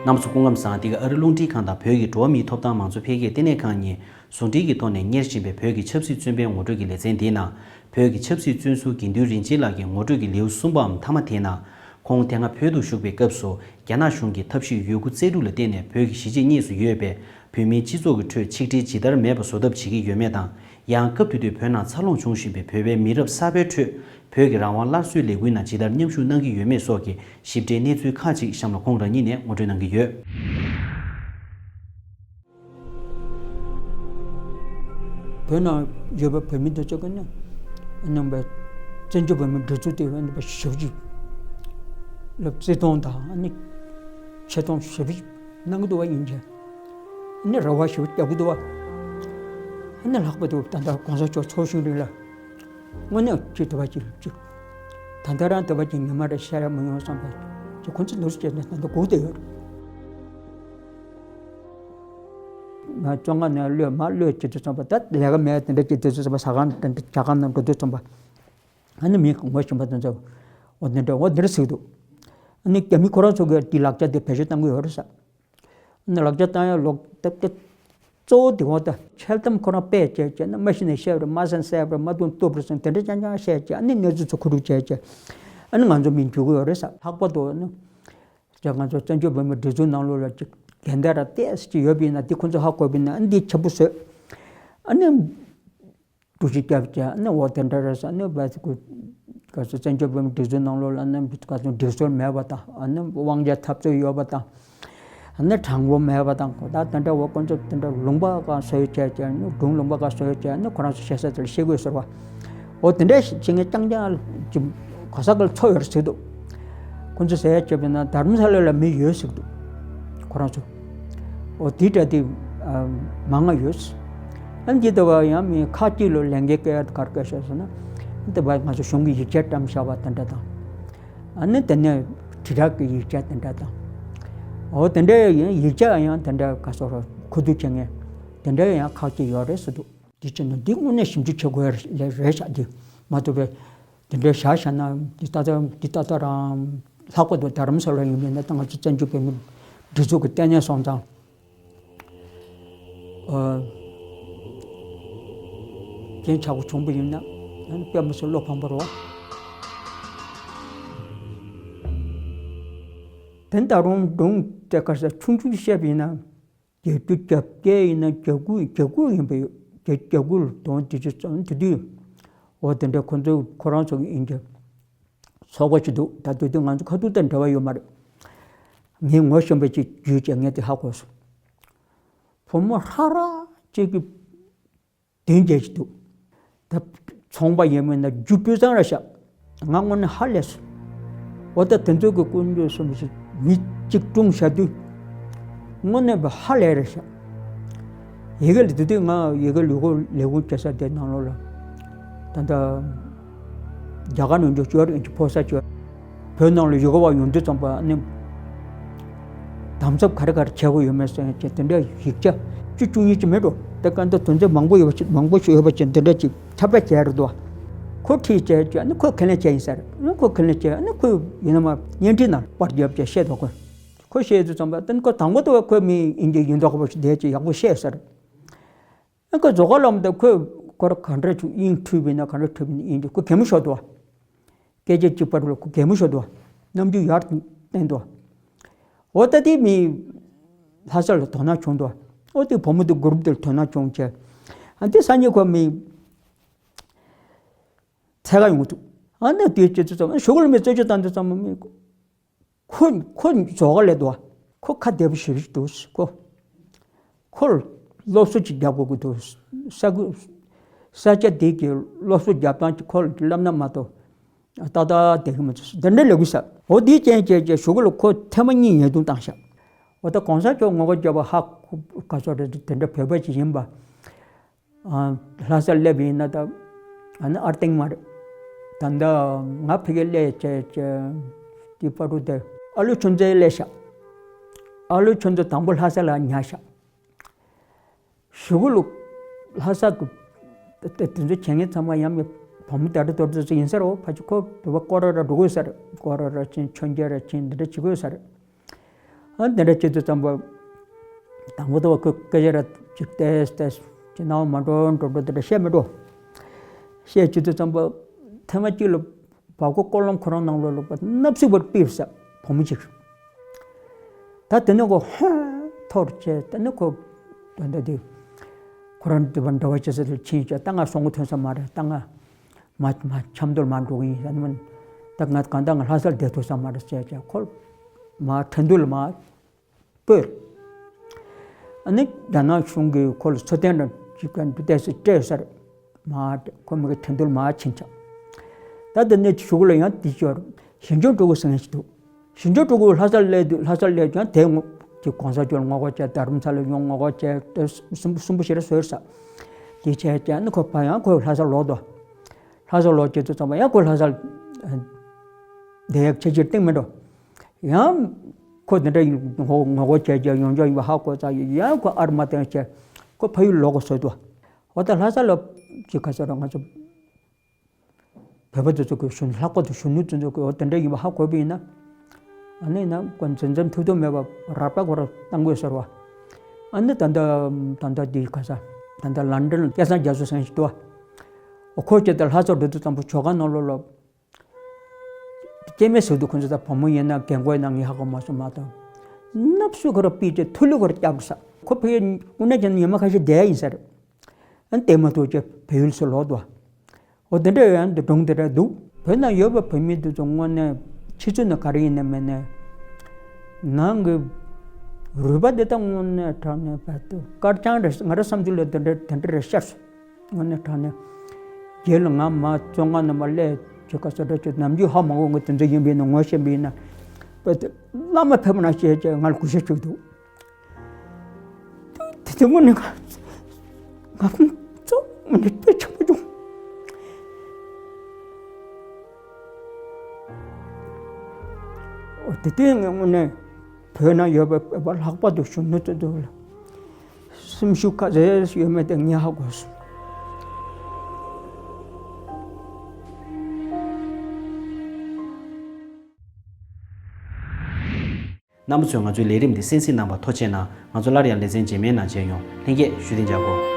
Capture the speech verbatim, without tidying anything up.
རྣམ་པ་ཚོ་སྐུ་ཁམས་བཟང་། འདི་ག་ཨ་རི་རླུང་འཕྲིན་ཁང་དང་བོད་ཀྱི་འགྲོ་བ་མིའི་ཐོབ་ཐང་མང་གཙོ་འཕེལ་རྒྱས་ལྟེ་གནས་ཁང་གཉིས་ཟུང་འབྲེལ་གྱི་ཐོག་ནས་གཉེར་བཞིན་པའི་བོད་ཀྱི་ཆབ་སྲིད་བཙོན་པའི་ངོ་སྤྲོད་ཀྱི་ལེ་ཚན་འདིའི་ནང་། བོད་ཀྱི་ཆབ་སྲིད་བཙོན་ཟུར་དགེ་འདུན་རིན་ཆེན་ལགས་ཀྱི་ངོ་སྤྲོད་ཀྱི་ལེའུ་གསུམ་པའམ་མཐའ་མ་དེའི་ནང་། ཁོང་དེ་སྔ་བོད་དུ་བཞུགས་པའི་སྐབས་སུ། རྒྱ་ནག་གཞུང་གིས་ཐབས་ཤེས་ཡོད་རྒུ་རྩལ་སྤྲུགས་ལ་བརྟེན་ནས་བོད་ཀྱི་གཞིས་བྱེས་གཉིས་སུ་ཡོད་པའི་བོད་མིའི་སྤྱི་ཚོགས་ཀྱི་ཁྲོད་ཆིག་སྒྲིལ་ཇི་ལྟར་མེད་པ་བཟོ་ཐབས་བྱེད་ཀྱི་ཡོད་མེད་དང་། ཡང་སྐབས་དེ་དུས་བོད་ནང་འཚར་ལོངས་བྱུང་བཞིན་པའི་བོད་པའི་མི་རབས་གསར་པའི་ཁྲོད། བོད་ཀྱི་རང་དབང་སླར་གསོའི་ལས་འགུལ་ནང་ཇི་ལྟར་མཉམ་ཞུགས་གནང་གི་ཡོད་མེད་སོགས་ཀྱི་ཞིབ་ཕྲའི་གནས་ཚུལ་ཁག་ཅིག་གཤམ་ལ་ཁོང་རང་ཉིད་ནས་ངོ་སྤྲོད་གནང་གི་ཡོད། བོད་ནང་ཡོད་པའི་བོད་མི་དེ་ཚོ་གིས་ནི། རྣམ་པའི་བཙན་བྱོལ་བོད་མིའི་སྒྲིག་འཛུགས་དེ་རྣམ་པའི་ཞབས་ཕྱི་ལ་བརྩི་མཐོང་དང་ནི་ཆེ་མཐོང་ཞབས་ཕྱི་གནང་གི་འདུག་པ་ཡིན་གྱི། ནི་རེ་བ་ཞིག་རྒྱག་གི་འདུག་པ། ནི་ལྷག་པར་དུ་ད་ལྟ་གོང་ས་མཆོག་འཚོ་བཞིན་རིང་ལ་དངོས་གནས་ཅིག་དེ་བ་ཅིག་ཅིག་ད་ལྟ་རང་དེ་བ་ཅིག་ཉི་མ་རེ་ཤར་ཡ་མི་ཡོང་བསམ་པ་ཅིག་ཁོང་ཚོ་ལུས་སུ་བྱས་ནས་ད་ལྟ་སྒུག་བསྡད་ཡོད་རེད། ང་བཙོན་ཁང་ནས་གློད་མ་གློད་ཅིག་དུས་ཙམ་པ། ད་ལས་ཀ་མེད་དེ་འདྲ་ཅིག་དུས་ཙམ་པ། ཟ་ཁང་དེ་འདྲ་ཇ་ཁང་ནང་འགྲོ་དུས་ཙམ་པ། ཨ་ནི་མི་ངོ་ཤེས་པ་དེ་ཚོ་འོ་དེ་འདྲ་འོ་དེ་འདྲ་ཟེར་གི་འདུག་ཨ་ནི་རྒྱ་མི་ཁོ་རང་ཚོ་གིས་དེ་ལག་ཆ་དེ་བེད་སྤྱོད་གཏང་གི་ཡོད་རེད་ཟེར། ཨ་ནི་ལག་ཆ་བཏང་ཡ་ལོག་སྟབས་ཀྱི་གཙོ་བོ་དེ་འོ་ད་འཆལ་གཏམ་ཁོ་རང་སྤེལ་བྱས་བྱས་ན། མ་གཞི་ནས་བཤད་པ་རེད། མ་གསན་གསན་པ་རེད། མ་བཏུབ་བཏུབ་རེད་ཟེར་དེ་འདྲ་རྐྱང་རྐྱང་བཤད་བྱས། ཨ་ནི་གནས་ཚུལ་ཚོ་ཁུ་སྒྲུག་བྱས་བྱས། ཨ་ནི་ང་ཚོ་མི་འཇུ་གི་ཡོད་རེད་ཟེར། ལྷག་པར་དུ་ཨ་ནི་ང་ཚོ་བཙན་བྱོལ་བོད་མིའི་སྒྲིག་འཛུགས་ནང་ལོགས་ལ་ཅིག་འགལ་ཟླ་ར་ཏོག་ཙམ་ཅིག་ཡོད་པ་ཡིན་ན། འདི་ཁོ་ཚོས་ཧ་གོ་བ་ཡིན་ན། ཨ་ནི་འདི་ཆེན་པོ་བཟོས། ཨ་ནི་འགྲུལ་བཞུད་བརྒྱབ་བྱས། ཨ་ནི་འོ་དེ་འདྲ་རེད་ཟེར། ཨ་ནི་བ་ཚོ་གི་ག་ཚོད་བཙན་བྱོལ་བོད་མིའི་སྒྲིག་འཛུགས་ནང་ལོགས་ལ་ཨ་ནི་ག་ཚོད་སྒྲིག་སྲོལ་མེད་པ་དང་། ཨ་ནི་དབང་ཆ་འཐབ་རྩོད་ཡོད་པ་དང་། ཨ་ནི་དྲང་པོ་མེད་པ་དང་། ད་དེ་འདྲ་འོ་ཁོ་ཚོ་དེ་འདྲ་ལུང་པ་ག་བཟོས་བྱས་བྱས། ཨ་ནི་སྒྲུང་ལུང་པ་ག་བཟོས་བྱས། ཨ་ནི་ཁོ་རང་ཚོ་བཤད་ས་དེར་བཤད་དགོས་ཟེར་བ། འོ་དེ་འདྲ་ཞིག་བྱེད་མཁན་རྐྱང་རྐྱང་ཅིག་གོ་ས་ག་ལ་ཚོ་ཡོད་རེད་ཟེར་འདུག་ཁོ་ཚོས་ཟེར་ཡ་བྱས་པ་ཡིན་ན་དྷ་རམ་ས་ལ་ལ་མི་ཡོད་ཟེར་གི་འདུག་ཁོ་རང་ཚོ། འོ་དེ་འདྲ་དེ་མང་ང་ཡོད། ཨ་ནི་འདི་ལྟ་བུ་ཡང་མི་ཁག་ཅིག་ལ་ལས་འགན་བཀལ་ཡ་ག་རེ་བཀལ་བཞག་ཟེར་ན། འདི་བ་ང་ཚོ་གཞུང་གི་ཡིག་ཆ་བཀྲམ་བཞག་པ་དེ་འདྲ་དང་། ཨ་ནི་དེ་ནས་དྲིལ་བསྒྲགས་ཀྱི་ཡིག་ཆ་དེ་འདྲ་དང་། འོ་དེ་འདྲ་ཡང་ཡིག་ཆ་ཡང་དེ་འདྲ་ག་སོགས་རོ་མཁོ་བསྡུ་བྱེད་མཁན་དེ་འདྲ་ཡང་ཁག་ཅིག་ཡོད་རེད་ཟེར་འདུག་དེ་བྱས་ན་འདི་དངོས་གནས་ཞིབ་འཇུག་བྱེད་དགོས་ཡ་ལས་རེད་ཤག་འདི་མ་གཏོགས་པའི་དེ་འདྲའི་བཞག་བཞག་ན་འདི་ཏག་ཏག་འདི་ཏག་ཏག་རང་། ལྷག་པར་དུ་དྷ་རམ་ས་ལ་ཡིན་པས་ན། ད་ང་ཚོ་བཙན་བྱོལ་བོད་མིའི་སྒྲིག་འཛུགས་ཀྱི་ལྟེ་གནས་སོང་ཙང་། ཨ། རྐྱེན་ཆག་པོ་བྱུང་བ་ཡིན་ན་ཨ་ནི་དཔེ་མི་སྲིད་བློ་ཕམ་པ་རེད་བ། དེ་ད་རུང་སྒྲུང་དེ་ག་ས་ཆུང་ཆུང་བཤད་པ་ཡིན་ན། བརྒྱད་ཅུ་གྱ་བརྒྱད་ཡིན་ན་གྱ་དགུ་གྱ་དགུ་ཡིན་པ་ཡོད། གྱ་གྱ་དགུ་ལ་དོན་དེ་ཅི་ཙམ་དེ་དུས། འོ་དེ་འདྲ་ཁོ་ཚོ་ཁོ་རང་ཚོ་གི་ཡིན་གྱི་ཚོགས་པ་ཅིག་འདུག་ད་དེ་དུས་ང་ཚོ་ཁ་ཐུག་དང་འབྲེལ་བ་ཡོད་མ་རེད། ངའི་ངོ་ཤེས་པ་ཅིག་བརྒྱུད་བྱས་ངས་དེ་ཧ་གོ་སོང་། བུ་མོ་ཧྲ་ར་ཅིག་གི་བདུན་བརྒྱད་ཅིག་འདུག་ད་ཚོང་པ་ཡིན་མིན་ན་རྒྱུ་སྤུས་གཙང་ར་ཤག་ང་དངོས་གནས་ཧ་ལས་སོང་། འོ་ད་དེ་ཚོ་གི་ཀུན་སྤྱོད་སོགས་མི་ཞིག་མི་གཅིག་སྲུང་བྱ་དུས། དངོས་གནས་པ་ཧ་ལས་རེད་ཤག་ཡི་གེ་ལ་དེ་དུས་ང་ཡི་གེ་ལས་ཁུངས་ལས་ཁུངས་བྱེད་ས་དེ་ནང་ལོགས་ལ། ད་ལྟ་རྒྱ་གར་ནང་འཇོག་ཅོར་ཨིན་ཅི་ཕོ་ས་ཅོར། བོད་ནང་ལ་ཡི་གེ་བ་ཡོང་དུས་ཙམ་པ་ནི། དམ་ཟབ་ག་རེ་ག་རེ་བྱེད་དགོས་ཡོད་མེད་ཟེར་ཡ་ཅིག་དེ་འདྲ་ཡིག་ཆ་བཅུ་བཅུ་གཉིས་ཅིག་མེད་འགྲོ། དེ་ག་འདི་དོན་ཚན་མང་པོ་ཡོད་པ་ཅིག་མང་པོ་ཞིག་ཡོད་པ་ཅིག་འདི་འདྲ་ཅིག་ཁྱབ་བསྒྲགས་བྱས་རེད་འདུག་ཁོ་ཁྲིད་བྱས་བྱས་ནི་ཁོས་ཁས་ལེན་བྱས་ཡིན་ས་རེད། ནི་ཁོས་ཁས་ལེན་བྱས་ནི་ཁོས་ཡིན་ན་མ་བརྙན་འཕྲིན་ནང་པར་བརྒྱབ་བྱས་བཤད་འདུག་ཁོས། ཁོས་བཤད་དུས་ཙམ་པ་དེ་ནི་ཁོ་དང་པོ་དེ་བས་ཁོས་མི་ཨིན་ཇི་ཡིན་མདོག་ཁ་པོ་ཞིག་བསྡད་ཅིག་ཡག་པོ་བཤད་ས་རེད། ཨ་ཁོ་རྫོགས་ཁ་ལོམ་དང་ཁོས་ཁོ་ར་ག་འདྲ་བྱུང་དབྱིངས་འཁྲུལ་བས་ན་ག་འདྲ་འཁྲུལ་བས་ན་ཨིན་ཏེ་ཁོ་གད་མོ་ཤོར་འདུག་ག་སྐད་ཆ་གཅིག་པར་ལ་ཁོ་གད་མོ་ཤོར་འདུག་ག་རྣམ་འགྱུར་ཡར་བསྟན་འདུག་འོ་ད་དེ་མི་ལྷ་ས་ལ་དོ་སྣང་བྱུང་འདུག་འོ་དེ་བུ་མོ་དེ་གུ་རུབ་དེར་དོ་སྣང་བྱུང་བྱས། ཨ་དེ་སང་ཉིན་ཁོ་མི་འཚོལ་ག་ཡོང་གི་འདུག་ཨ་ནི་དེ་བྱེད་དུས་ཙམ་གཞུག་ལ་མི་རྩད་གཅོད་བཏང་དུས་ཙམ་མི། ཁོ་ཁོ་རྫོགས་ལས་འདུག་ཁོ་ཁ་བདེ་པོ་ཞེ་པོ་ཅིག་འདུག་ཁོ་ཁོ་ལ་སློབ་གསོ་ཅིག་རྒྱག་དགོས་ཀྱི་འདུག་ས་ཁུལ་ས་ཆ་དེ་གི་སློབ་གསོ་རྒྱབ་སྟངས་ཅིག་ཁོ་ལ་བསླབ་ན་མ་གཏོགས་ཏག་ཏག་བསྡད་ཀྱི་མི་འདུག་འདི་འདྲ་ལབ་ཀྱི་ས། འོ་དེའི་རྐྱེན་བྱས་བྱས་གཞུག་གུ་ལ་ཁོ་ཐེངས་མ་གཉིས་ཉེས་རྡུང་བཏང་ཤག་འོ་ད་གོང་ས་མཆོག་ངོ་རྒོལ་བརྒྱབ་པ་ཧ་གོ་ག་ཚོད་རེད། དེ་འདྲ་བོད་པ་ཅིག་ཡིན་པ། ཨ། ལྷ་སར་སླེབས་ཡིན་ན་ད། ཨ་ནི་ཨར་སྟེང་མ་རེད། ད་ལྟ་ང་ཕ་གིར་སླེབས་བྱས་བྱས་དེ་བར་དུ་དེ་ཨ་ལོ་ཆུང་ཚེ་སླེབས་ཤག་ཨ་ལོ་ཆུང་ཚེ་དང་པོ་ལྷ་ས་ལ་ཉར་ཤག་གཞུག་གུ་ལ་ལྷ་ས་དུ་དེ་དེ་ཚོ་བྱེད་མཁན་ཚང་མ་ཡང་མི་བུ་མོ་དེ་འདྲ་དོར་དེ་ཚོ་ཡིན་ས་རེད། ཕ་ཆུ་ཁོ་བོད་པ་སྐོར་ར་ར་འགྲོ་དགོས་ས་རེད། སྐོར་ར་ར་ཕྱིན་མཆོད་མཇལ་ར་ཕྱིན་འདི་འདྲ་བྱེད་དགོས་ས་རེད། ཨ་དེ་འདྲ་བྱེད་དུས་ཙམ་པ། དང་པོ་དུ་བ་ཁོས་སྐད་ཆ་ར་ཅིག་ཏེས་ཏེས་ཅིག་ནང་མ་འགྲོ་འགྲོ་འགྲོ་དེ་འདྲ་བཤད་མི་འགྲོ། བཤད་བྱེད་དུས་ཙམ་པ། ཐེངས་མ་གཅིག་ལ་བ་གོ་ཀོ་ལོམ་ཁོ་རང་ནང་ལོགས་ལ་བ་སྣབས་ཟུག་པར་ཕེབས་ས་བུ་མོ་ཅིག་ད་དེ་ནས་ཁོ་ཧོན་ཐོར་བྱས། དེ་ནས་ཁོ་ད་ལྟ་དེ་ཁོ་རང་དེ་བ་འདྲ་བ་བྱེད་ས་དེར་ཕྱིན་བྱས། ད་ང་སོང་གི་ཐོན་ས་མ་རེད། ད་ང་མ་མ་འཆམ་མདོར་མ་འགྲོ་གི་ཡིན་ཟེར་ནས། ད་ང་གང་ལྟར་ང་ལྷ་སར་བསྡད་ཐུབ་ས་མ་རེད་ཟེར་བྱས། ཁོ་མ་ཁྲིན་ཏུའུ་ལ་མ་སྤོས། ཨ་ནི་རྒྱ་ནག་གཞུང་གིས་ཁོ་ལ་འཚོ་རྟེན་འདྲ་ཅིག་ག་འདུ་བལྟས་སུ་སྤྲད་ས་རེད། མ་ཁོ་མི་གི་ཁྲིན་ཏུའུ་ལ་མ་ཕྱིན་ཆ། ད་དེ་ནས་གཞུག་ལ་ཡང་དེ་ཅོར་ཞིང་ཆུང་ཕྲུ་གུ་ཟེར་མཁན་ཞིག་འདུག་ཞིང་ཆུང་ཕྲུ་གུ་ལྷ་སར་སླེབས་དུས། ལྷ་སར་སླེབས་ཀྱང་དེ་ངོ་གི་གོང་ས་མཆོག་ལ་ངོ་རྒོལ་བྱས། དྷ་རམ་ས་ལ་ཡོང་ངོ་རྒོལ་བྱས། དེ་གསུམ་པོ་གསུམ་པོ་ཞེ་དྲག་བཟོས་ས། དེ་བྱས་ཀྱང་ནི་ཁོ་ཕ་ཡང་ཁོ་ལྷ་སར་ལོག་འདུག་ལྷ་སར་ལོག་བྱེད་དུས་ཙམ་པ་ཡང་ཁོ་ལྷ་སར་བསྡད་ཡག་ཆེ་ཆེར་སྟེང་མི་འགྲོ། ཡང་ཁོ་དེ་འདྲ་ཡིན་ངོ་ངོ་རྒོལ་བྱས་བྱས་ཡོང་ཆོག་ཡིན་པ་ཧ་གོ་ཚར། ཡང་ཁོ་ཨར་མ་བཏོན་བྱས་ཁོ་ཕ་ཡུལ་ལོག་དགོས་བཟོས་འདུག་འོ་ད་ལྷ་ས་ལ་ཅིག་ག་ཚོད་ར་ང་ཚོ་བོད་པ་དེ་ཚོ་གི་གཞོན་ལྷག་པ་དང་གཞོན་ནུ་དེ་ཚོ་གི་འོ་དེ་འདྲ་ཡིན་པ་ཧ་གོ་བ་ཡིན་ན། ཨ་ནི་ན་ཁོ་འཛེམ་འཛེམ་ཐུབ་ཐུབ་མེད་པ་ར་པ་ཁོ་ར་བཏང་དགོས་ཟེར་བ། ཨ་ནི་ད་ལྟ་ད་ལྟ་དེ་ག་ས་ད་ལྟ་ལན་ཌན་ལ་སྐལ་བཟང་རྒྱ་མཚོ་ཟེར་མཁན་ཞིག་འདུག་བ། འོ་ཁོ་ཁྱེད་ལྟར་ལྷ་ས་འགྲོ་དུས་ཙམ་པ་ཇོ་ཁང་ནང་ལོགས་ལ། སྐྱེ་དམན་ཟེར་དུས་ཁོ་ཚོ་ད་བུ་མོ་ཡིན་ན་རྒན་གོག་ཡིན་ན་ངས་ཧ་གོ་མ་སོང་མ་གཏོགས། སྣབས་སུ་ཁོ་ར་ཕེབས་བྱས་ཐུ་ལུ་ཁོ་ར་བརྒྱབ་ས། ཁོ་ཕ་ཡུལ་དངོས་གནས་ཀྱང་ཉི་མ་ཁ་ཤས་བསྡད་ཡིན་ས་རེད། ཨ་ནི་དེ་མ་གཏོགས་ཀྱི་བལ་ཡུལ་སུ་ལོག་འདུག་འོ་དེ་འདྲ་ཡང་འདི་སྒྲུང་དེ་འདྲ་འདུག་བོད་ནང་ཡོད་པའི་བོད་མི་འདི་ཚོ་དངོས་གནས་ཕྱི་ཚུལ་ནི་ག་རེ་ཡིན་ན་མིན་ན། ནང་གི་རུས་པ་འདི་དག་དངོས་གནས་དྲང་གནས་བར་དུ་དཀར་རྐྱང་རེད། ང་རང་བསམ་ཚུལ་ལ་དེ་འདྲ་དེ་འདྲ་རེད་ཤག་དངོས་གནས་དྲང་གནས། རྗེས་ལ་ང་མ་བཙོན་ཁང་ནང་མ་སླེབས་བྱེད་ཀ་སོ་སོ་ཅིག་ནམ་རྒྱུན་ཧ་མ་གོ་ངོ་དེ་ཚོ་ཡིན་པ་ཡིན་ན། ངོ་ཤེས་པ་ཡིན་ན། བོད་དུ་བླ་མ་ཕེབས་ན་ཞེས་བྱས་ང་ལ་གུས་ཞབས་བྱེད་འདུག་དེ་དེ་དངོས་གནས་ང་ང་ཁོང་ཚོ་དངོས་གནས་དཔེ་ཆེན་པོ་བྱུང་། འོ་དེ་དུས་ངས་དངོས་གནས་བོད་ནང་ཡོད་པའི་བོད་པ་ལྷག་པར་དུ་གཞོན་ནུ་ཚོ་ཚོ་ལ་སེམས་ཤུགས་ག་ཚོད་ཡོད་མེད་དེ་ངས་ཧ་གོ་སོང་། རྣམ་པ་ཚོས་ང་ཚོའི་ལས་རིམ་འདི་གསན་གཟིགས་གནང་བར་ཐུགས་རྗེ་གནང་། ང་ཚོ་སླར་ཡང་ལེ་ཚན་རྗེས་མའི་ནང་མཇལ་ཡོང་། ལྷན་རྒྱས་བཞུགས་གདན་འཇགས་དགོས།